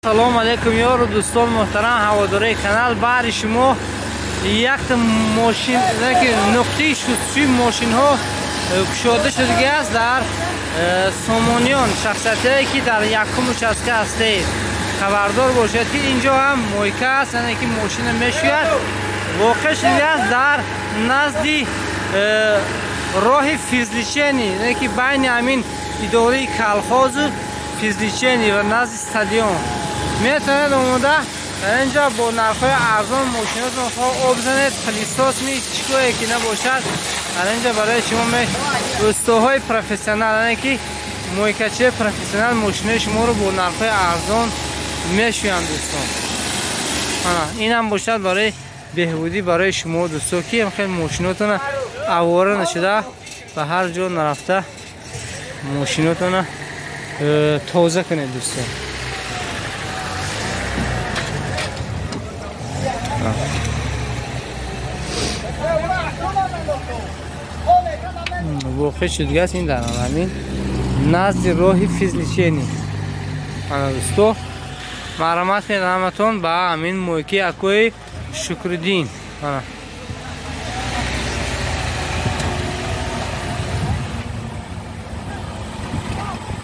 Салом алейкум, ёру дӯстон муҳтарам, ҳаводораи канал. Баҳри шумо якта мошин, нуқтаи шустушӯи мошинҳо кушода шудагӣ аст дар Сомониён. Шахсиятҳое ки дар якум участка ҳастед, хабардор бошед, ки инҷо ҳам мойка аст, яъне ки мошина мешӯяд. Воқеъ шудагӣ аст дар назди роҳи физличени, яъне ки байни ҳамин идораи колхозу физличени ва назди стадион. Метавонед омода инҷо бо нархҳои арзон мошинотон хоҳ об занед, пылесос ми, чӣ кое ки набошад, дар инҷо барои шумо устоҳои профессионал, яъне ки мойкачии профессионал мошинои шуморо бо нархҳои арзон мешӯянд, дӯстон. Инам бошад барои беҳбудӣ барои шумо, дӯсто, ки хеле мошинотона авора нашуда, ба ҳар ҷо нарафта, мошинотона тоза кунед, дӯстон. Воқеъ шудагааст ин дар ҳамин назди роҳи физличени. Ана, дӯсто, марҳамат кунед ҳаматон ба ҳамин мойкаи акои Шукриддин. Ана,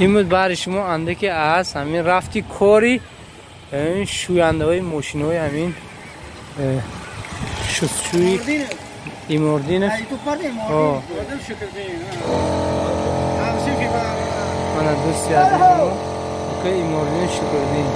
имрӯз баҳри шумо андаке аз ҳамин рафти кори шӯяндаҳои мошинои ҳамин шустушӯи Имординов. Мана, дӯсти азизи мо, акои Имординов Шукриддин.